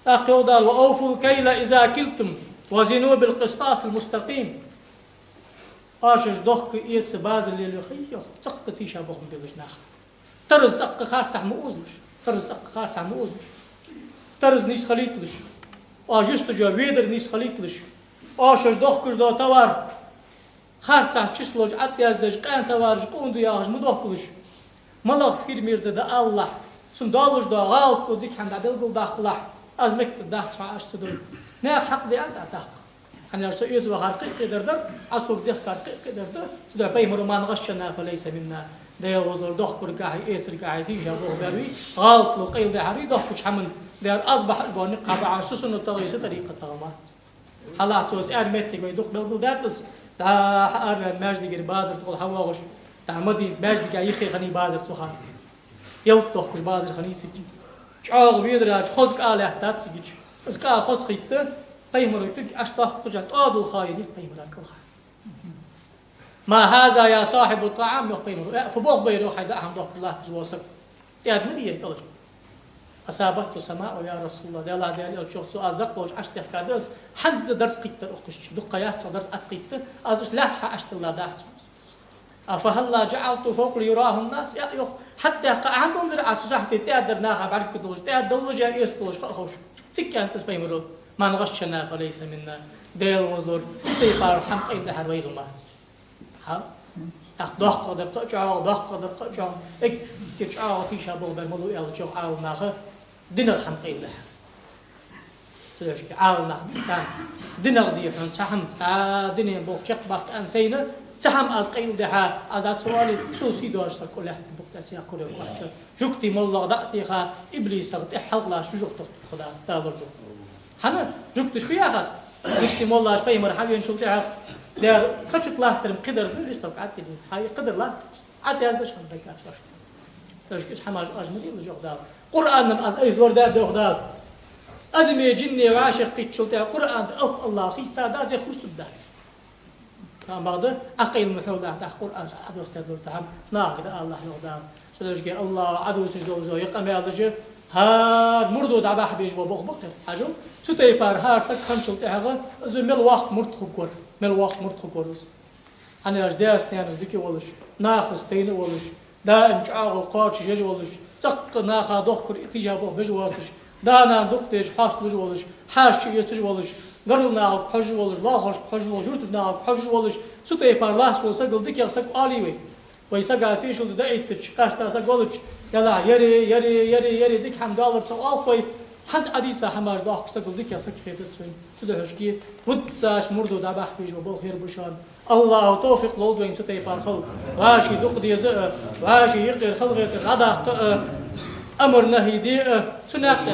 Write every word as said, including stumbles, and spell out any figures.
ТӀаккха йоах Дала: «وأوفوا الكيل إذا كلتم وزنوا بالقسطاس المستقيم». Оаш шоаш дохка, эца базар лелаю хий, йоах, цӀаккха тийшаболх ма делаш наха. Тараз цӀаккха харцахьа ма озалаш, тараз цӀаккха харцахьа ма озалаш. Тараз нийса хилийталаш, оаш юсташ йола ведар нийса хилийталаш. Оаш шоаш дохкаш дола товар харцахьа числош Ӏадъяздеш, къаьна товараш къона да яхаш ма дохкалаш. МалагӀа фермер да, да алалахь, цун долаш дола гӀалат да, дика хӀама да белгалдаккхалахь, аз мекъ тӀа дац хьо, аз ца дой. Наьха хьакъ да аьнна тӀаккха. ХӀана аьлча со эца вахар кхы а кхыдар дар, Ӏа сога дехкар кхы а ккхыдар дар, цудухьа пайхамара: «من غشنا فليس منا». Даьла возаллар, дохкаргахьеи эцаргахьеи тийшаболх баьр вий, гӀалатло къайладаьхьар вий дохкача хӀаман, дера аз бахьа бола никъ хьабахьаш, со суннатагӀеи са тӀарикъатагӀеи ма. Хьалха цо цӀер моттиг вай дукха белгалдаьд из, дӀа хьаараваьнна маьждигера базар тӀа гӀолла хьавоагӀаш, дӀа Мадинат маьждига юхе хиннай базар цу хана. Ялат дохкаш базар хиннай цига. ЧӀоагӀа ведараш, хоза кӀа лаьттад цигача. Из кӀа хоза хийтта, пайхамара кулг Ӏаш доккхача тӀадулла ха еннай пайхамара кӀалха. «ما هذا يا صاحب الطعام», йоах пайхамара. Э, фу болх бар, йоах, хьай даа хӀама дохкаш латташ вола саг? ТӀаьда ма дий ер кӀал? «أصابته سماء يا رسول الله». Даьла, Даьла элча, йоах цо, аз дакъа долаш Ӏаш дехкад из, хӀанз а дарс кхийттар укхаза чу. Дукха ха яц цох дарс Ӏоткхийтта, аз иштта лаьтта хьа Ӏаш дилла дац. «أفهلا جعلته فوق ليراه الناس». Э, йоах, хӀаьта дехка Ӏа хӀана дилланзар Ӏа цу сахьте, тӀаьда дар наха бӀаргадолаш, тӀаьда доллаш а, эца долаш а ха а ховш? Цига аьннад из пайхамара: «من غشنا فليس منا». Даьла возаллар, цу тайпара хӀама къайладаьхьар вайгара ма дац. Хьа? ТӀаккха доккхагӀдар кхы а чӀоагӀа, доккхагӀдар кхы а чӀоагӀа. Эггара чӀоагӀа тийшаболх бар малув аьлча, йоах Ӏаламнаха, динагӀа хӀама къайладаьхьар. Цудухьа Ӏаламнаха бийцар, динагӀа дий хьона цхьа хӀама, а, дунен болх чакхбаккха аьнна сайна, цхьа хӀама аз къайладаьхьа, аз Ӏа ца оале, сона сий доацаш саг кӀал лаьтта букъ тӀа ца яккхар, йоах, кхоачаш. Жугтий моллагӀа дӀа а теха, иблисагӀа тӀехьа хьалха латташ жожагӀате тӀа хургда Дала лорадолда. ХӀана? Жугташа фу яхад? Жугтий моллаш пайхамар хьавеначул тӀехьагӀа, дера, кхыча тӀа латтар-м кхыдар да, листок Ӏаттийна. Хьай, кхыдар латт. Ӏадъяздеш хинна дагахь дош. Цудухьа уж хӀамаш оаш ма делаш, йоах Дала. Къуръан-м аз айса лорадаьд, йоах Дала. Адамеи жиннеи вӀашагӀкхийттачул тӀехьагӀа Къуръан тӀа алап АллахӀа хестадац, е хестаддац. Амма бакъда, Ӏа къайла ма хьулда, тӀаккха Къуръан чу Ӏодоссадаьд луш да хӀама, нахага дӀаалалахь, йоах Дала. Цудухьа АллахӀа Ӏодувцаш долаш дола ер къамаьлаш, хӀара мурдо дӀабахьа безаш бола болх ба-кх ер. Хьажал, цу тайпара хӀара саг хинначул тӀехьагӀа из мел воккха мурд хургвар, мел воккха мурд хургвар из. ХӀана аьлча даьца-наьнаца дика волаш, нахаца тайна волаш, даим чӀоагӀо кхоачаш еш волаш, цӀаккха наха дохкар тийшаболх беш воацаш, да-нана дукха дезаш хьасталуш волаш, хьаьша чуэцаш волаш, гаргарча нахага хьожаш волаш, лоалахошка хьожаш волаш, юртарча нахага хьожаш волаш, цу тайпара латташ вола сагал дикагӀа саг оалий вай? Вай сага тешал де даиттача, къаьстта саг волча, ялахь, яре, яре, яре, яре, дика хӀама доаллар ца оал-кх вай, хӀанз Ӏодийца хӀамаш дохкаш сагал дикагӀа саг хетац вайна. Цудухьа шки, вуццаш мурдо дӀабахьа безаш бола болх ер ба шоана. АллахӀа товфикъ лолда вайна цу тайпара хила. ВӀаший дукха деза а, вӀаший юкъера халахетар дӀадаккха а, амар-нахьи де а, цу наькъа тӀа